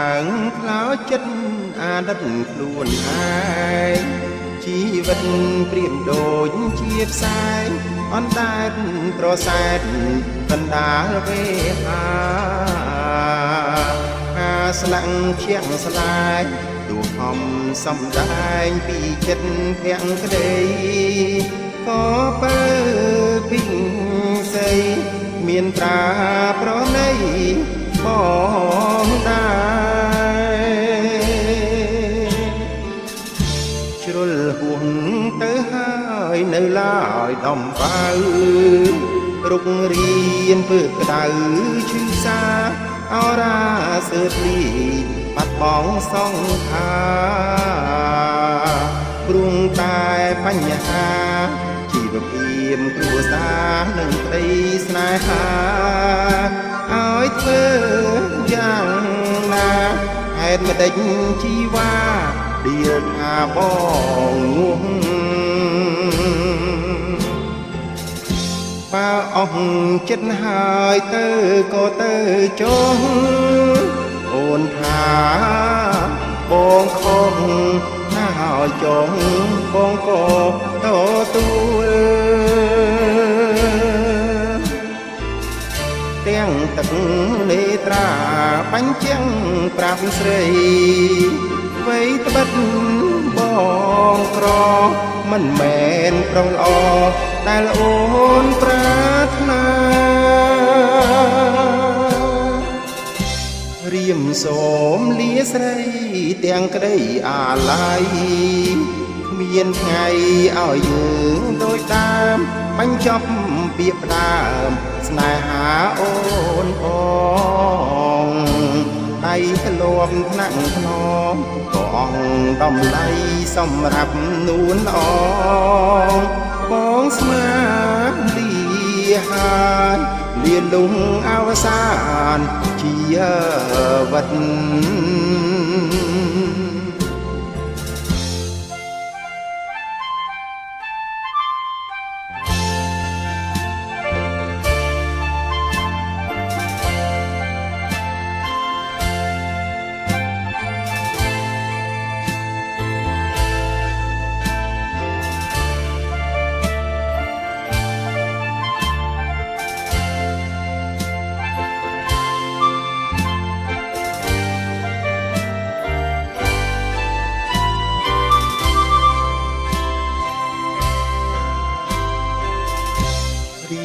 ឡើងខ្លោចចិត្តអាណិតខ្លួនឯងជីវិតព្រៀបដូចជាផ្សែងអណ្ដែតប្រសែតកណ្ដាលវេហាអាស្លាំងឈៀងស្លាយទូខំសំដែងពីចិត្តភាំងក្តីក៏ពើពីងសីមានត្រាប្រណីបងដែរជ្រុលហួងទៅហើយនៅឡើយដំបៅរុករៀនពើក្តៅឈឺសាអរាសើភ្លីបាត់បងសង្ខាព្រោះតែបញ្ហាជីវភាពគ្រួសារនិងប្តីស្នេហាឲ្យធ្វើយ៉ាងណាហេតុម្ដេចជីវ៉ាឌៀលថាបងងួងបើអស់ចិត្តហើយទៅក៏ទៅចុះអូនថាបងខំណាហើយចងបងក៏ទទួលទាំងទឹកនេត្រាបញ្ជាំងប្រាប់ស្រីវ័យត្បិតបងក្រមិនមែនប្រុសល្អដែលអូនប្រាថ្នារៀមសូមលាស្រីទាំងក្តីអាល័យគ្មានថ្ងៃឲ្យយើងដូចដើមបញ្ចប់ពាក្យផ្ដើមស្នេហាអូនផងដៃធ្លាប់ថ្នាក់ថ្នមក៏អង្គតម្លៃសម្រាប់នួនអងបងស្មាលីហើយលៀនលងអវសានជីវិត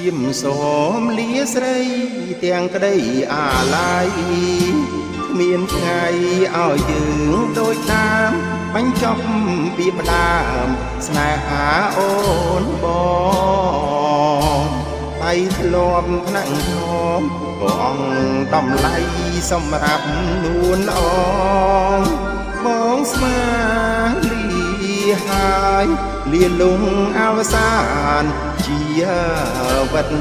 រៀមសូមលាស្រីទាំងក្តីអាល័យគ្មានថ្ងៃឲ្យយើងដូចដើមបញ្ចប់ពីផ្ដើមស្នេហាអូនបងដៃធ្លាប់ថ្នាក់ថ្នមក៏អង្គតម្លៃសម្រាប់នួនអងបងស្មាលីហើយលាលងអវសានជីវិត។